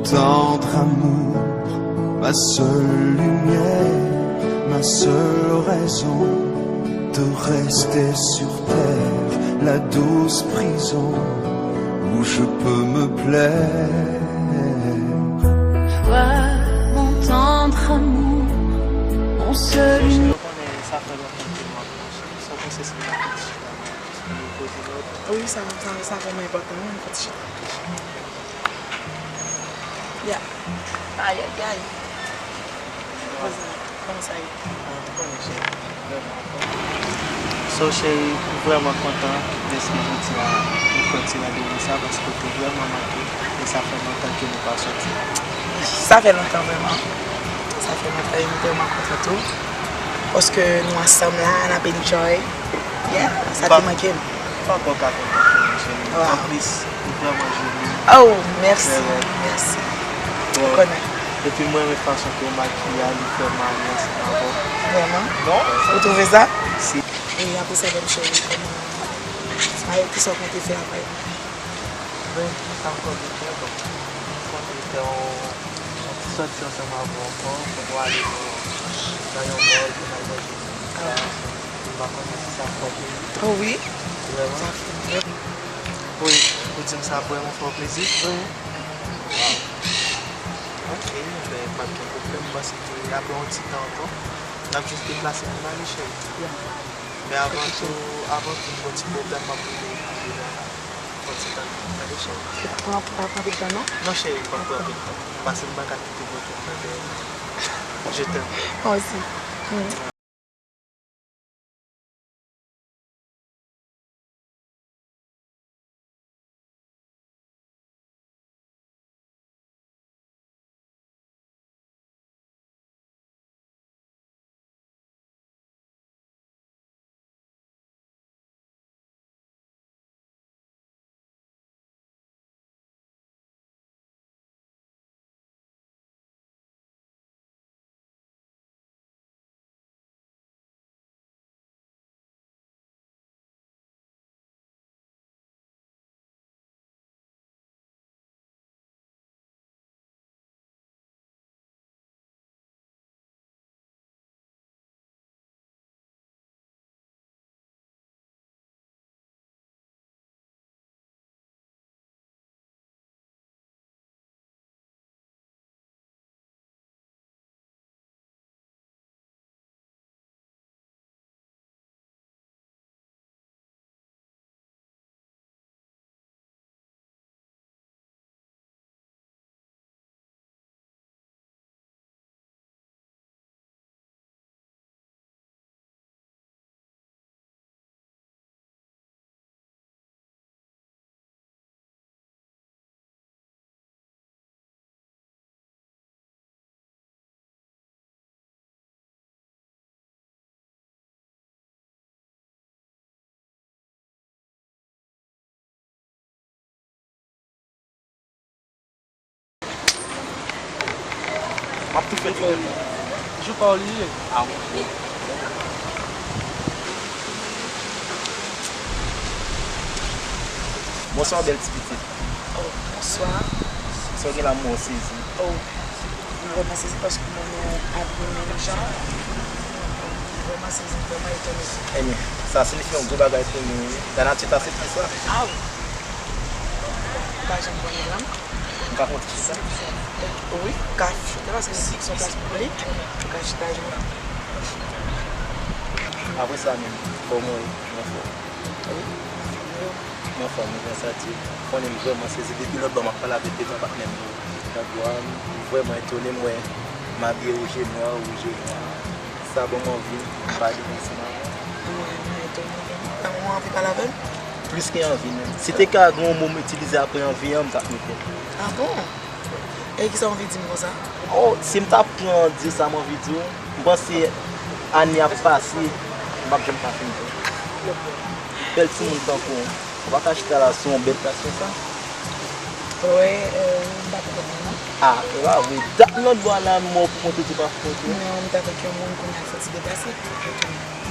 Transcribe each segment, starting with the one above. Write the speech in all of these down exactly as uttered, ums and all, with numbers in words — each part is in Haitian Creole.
Tendre amour, ma seule lumière, ma seule raison de rester sur terre, la douce prison où je peux me plaire. Toi, mon tendre amour, mon seul. Yo konnen sa fè lontan ke m ap pran cheri. Sa w panse si m ta fè ti chita la? Wi, sa, sa, sa vrèman enpòtan, wi, yon ti chita. Ya. Ay, ay, ay. Kòman sa, kòman sa ye? So, cheri, m vrèman kontan dèske jodi a nou fè ti randevou sa, paske w te vrèman manke, e sa fè lontan ke nou pa sòti. Sa fè lontan, vrèman. Sa fè lontan, e m vrèman kontan tou. Paske nou ansanm la, n ap enjoy. Yeah, sa te manke m. Pa ankò ka kontan pou mwen, cheri. Anplis, ou vrèman joli. Oh, mèsi. Mèsi. Ou konnen. Epi mwen renmen fason ke w makiye a, li fè m ale ansanm avè w. Vrèman? Ou twouve sa? Si. E apre sa, bèl cheri, kòman mayo, kisa w konte fè apre? Ben, sa m konte fè, bon, m konte fè yon, yon ti sòti ansanm avè w ankò, pou nou ale nan, nan yon mall, pou n al manje. Ah. M pa konnen si sa ap fè w plezi. Oh wi. Vrèman? Sa fè m vrèman. Wi, ou di m sa vrèman fè w plezi? Wi. Wow. Ok, ben, pa t gen pwoblèm, m panse ke apre yon ti tan ankò, n ap jis deplase pou n ale, cheri. Yeah. Men avan tou, avan tou, m gon ti pwoblèm, m ap rive, rive la. Gon ti tan, tande, cheri. Pran, pa pran anpil tan, non? Non, cheri, pa pran anpil tan. Paske m pa ka kite w rete nan dèyè. Je t'aime. Mwen osi. Mm. M ap tou fè ti. Jou pa w li ye. A wi. Bonswa, bèl ti pitit. Oh, bonswa. Sa w gen la, m wè w sezi. Oh, m vrèman sezi paske m wè w abiye menm jan. M vrèman sezi, m vrèman etone. Ebyen, sa siyifi yon gwo bagay pou nou, wi. Lanati t aksepte sa. A wi. Bon, m pa janm konnen non. M ka fè yon ti chita? Wi, ou ka chita paske se yon plas piblik. Ou ka chita jwenn. Apre sa menm, kòman w ye? Ou anfòm? Wi, m anfòm. M anfòm, wi, gras a Dye. Ou konnen m vrèman sezi. Depi lòt bò m ap pale avèk devan patnè m yo nan biro a, m vrèman etone. M wè m abiye wouj e nwa, wouj e nwa. Sa ban m anvi pale ansanm avè w. Mwen, mwen etone. Ou anvi pale avè m? Plis ke anvi menm. Si te ka gen yon mo m itilize apre anvi an, m t ap mete l. A bon? E kisa w anvi di m konsa? Oh, si m ta pran di w sa m anvi di w, m panse ane ap pase, m p ap janm ka fin di w. Bèl timoun tankou w, ou pa ka chita la sou yon bèl plas konsa? Wi, euh, m pa t konprann non. Ah, e pa vre. Dat lòt bò a la, m wè w pou konte tou pa konte. Non, m t avèk yon moun kounye a fè ti deplase.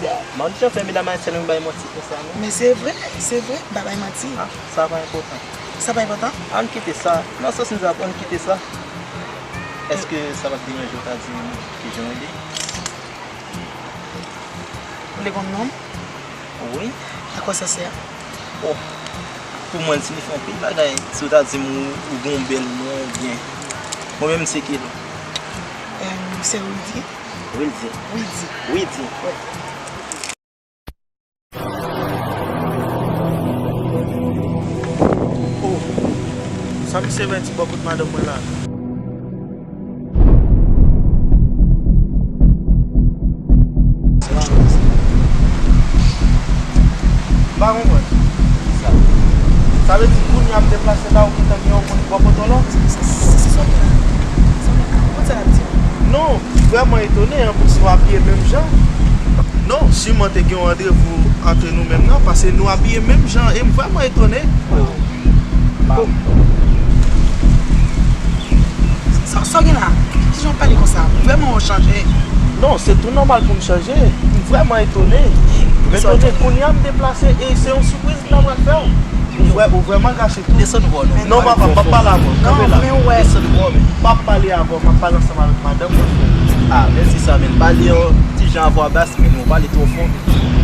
Ya, m ap jan fè medam ayisyèn yo bay manti konsa non. Men se vre, se vre, m pa bay manti. Ah, sa pa enpòtan. Sa pa enpòtan? Ann kite sa. Nan sans m di w, ann kite sa. Èske sa p ap deranje w ta di m kijan w rele? Ou vle konn non m? Wi. Akwè sa sè? Oh, pou mwen, l siyifi anpil bagay. Si w ta di m ou, ou gen yon bèl non, oubyen. Mwen menm, se Kelo. Em, se Wildy? Wildy. Wildy. Wildy. Wi. Oh, sa misye vle di bò kot madanm mwen la? M pa konprann. Sa vle di kounye a m deplase la, ou gentan gen yon moun bò kote w la? Sa, sa, sa, sa, sa, sa, sa, sa, sa, Non, m vrèman etone, an plis nou abiye menm jan. Non, siman te gen yon randevou ant nou menm nan, paske nou abiye menm jan, e m vrèman etone. Sa, sa w gen la? Kijan w pale konsa? Vrèman w chanje. Non, se tou nòmal pou m chanje. M vrèman etone. M etone, kounye a m deplase, e se yon sipriz m ta pral fè w. Ou vrè-, ou vrèman gache tou. Desann vwa non. Non, papa, m p ap pale avè w. Kanpe la. Desann vwa, men. M p ap pale avè w, m ap pale ansanm avèk madanm mwen. Ah, men se sa, men pale yon ti jan a vwa bas, men ou pale twò fò.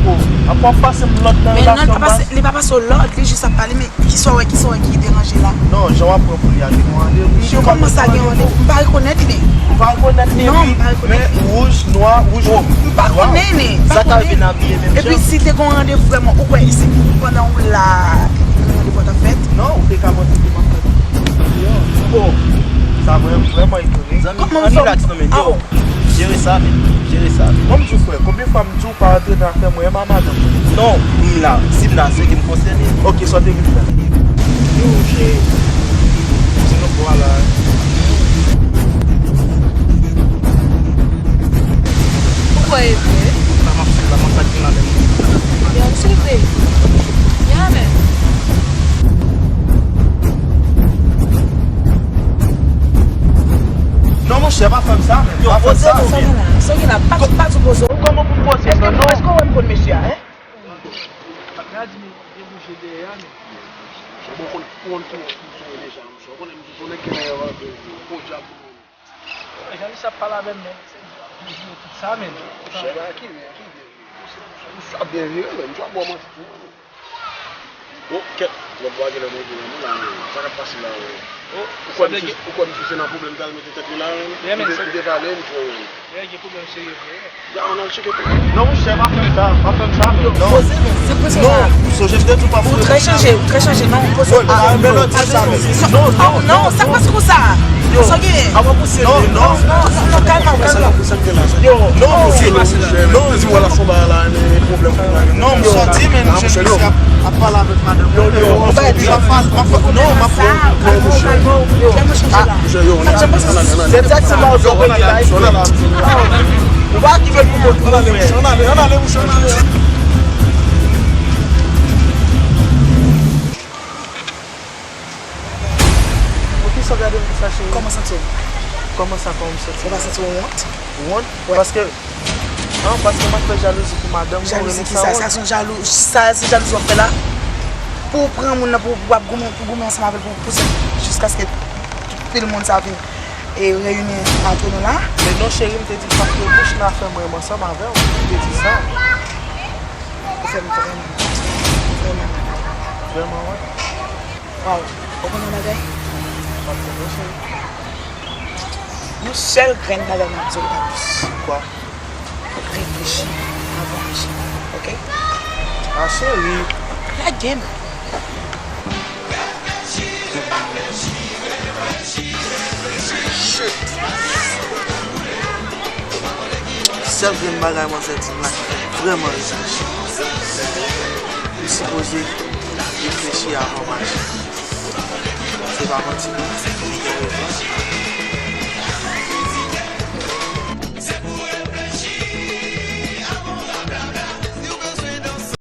Oh, apa w ap pase m lòd nan relasyon m la? Li pa pase w lòd, li jis ap pale, men kisa w wè, kisa w wè ki deranje la? Non, jan w ap pran pou li a, te gen yon randevou. Kòman sa gen randevou? M pa rekonèt li. Ou pa rekonèt li? Non, m pa rekonèt li. Men wouj, nwa, wouj, nwa. M pa konnen li, m pa konnen. Sa ka vin abiye menm jan. Epi si te gen yon randevou vrèman, ou kwè se pandan ou la, randevou a t ap fèt? Non, ou te ka panse ke m ap fè. Oh, sa vrè-, vrèman etone. Zanmi, ann rilaks non, men yo. Jere sa, men. Jere sa, men. Bon, m di w, frè, konbyen fwa m di w pa rantre nan afè mwen, e ma madanm mwen? Non, m la. Si m la, se ke m konsène. Ok, sa w te vin fè? Yo, cheri. Se nan bò a la. Ou kwè e vre? La, m ap suiv la, m ap sa k gen la menm. Yo, m suive. Ya, men. Non, monchè, pa fè m sa, men. Pa fè m sa, men. Sa gen la, sa gen la, pa, pa sou poze w. Kòman pou m poze sa, non? Èske, èske w wè m konn mesye a, en? Patnè a di m gen bouje dèyè a, men. Bon, konn, konn ki nèg ki sou deja, monchè. Ou konnen m toujou nèg ki nan yon randevu. Podyab. Jan misye ap pale avè m, men, se toujou tout sa, men. Monchè, ba ki, men, ki vye. Ou sa byen vire, men. M t ap ba w manti tou. Oh, kèt, lòt bò a genlè monte nan nou la, men. Sa k ap pase la, men? Ou kwè misye, ou kwè misye se nan pwoblèm l t al mete tèt li la, men? Li te pale, m kwè, men. Gen pwoblèm serye vre. Ya, ann al tcheke pou. Non, monchè, pa fè m sa, pa fè m sa, men. Non. Poze, men, se poze la. Non, sonje m te di w pa fouye. Ou trè chanje, ou trè chanje, non, poze. Ah, men lòt di sa, men. Non, non, non, sa k pase konsa? Yo, sa w genyen? Avan pouse. Non, non, non, non, kalme w, kalme w. Yo, non, poze, non, di w la, son bagay la, men pwoblèm pou mwen. Non, m sòti, men, monchè, misye ap, ap pale avèk madanm. Yo, yo, m ap pale, m ap pale, non, m ap pale. Yo, monchè, yo, ann ale, ann ale, ann ale. Se egzakteman sa w konn la. Ou pa ki fè l pou mwen. Ann ale, monchè, ann ale, ann ale, monchè, ann ale. Poukisa w gade m konsa, cheri? Kòman w santi w? Kòman sa, kòman m santi m? Ou pa santi w wont? Wont? Wè. Paske, an, paske m ap fè jalouzi pou madanm mwen, ou renmen sa wont? Jalouzi kisa? Sa se yon jalou, sa se jalouzi w ap fè la? Pou w pran moun nan, pou w ap goumen, pou w goumen ansanm avè l, pou w pouse l jiskaske tout pil moun sa vin e reyini antre nou la. Men non, cheri, m te di l pa fouye bouch nan afè mwen, m ansanm avè w. M te di sa. Ou fè m vrèman, vrèman mal. Vrèman, wi. Waw, ou konn yon bagay? M ap tande w, cheri. Yon sèl grenn bagay m ap di w, pa plis. Kwa? Reflechi avan w aji, oke? A, cheri. Lage m. Shit. Sèl grenn bagay manzè di m la ki fè m vrèman reflechi. Ou sipoze reflechi avan w aji. Se pa manti non, li gen rezon.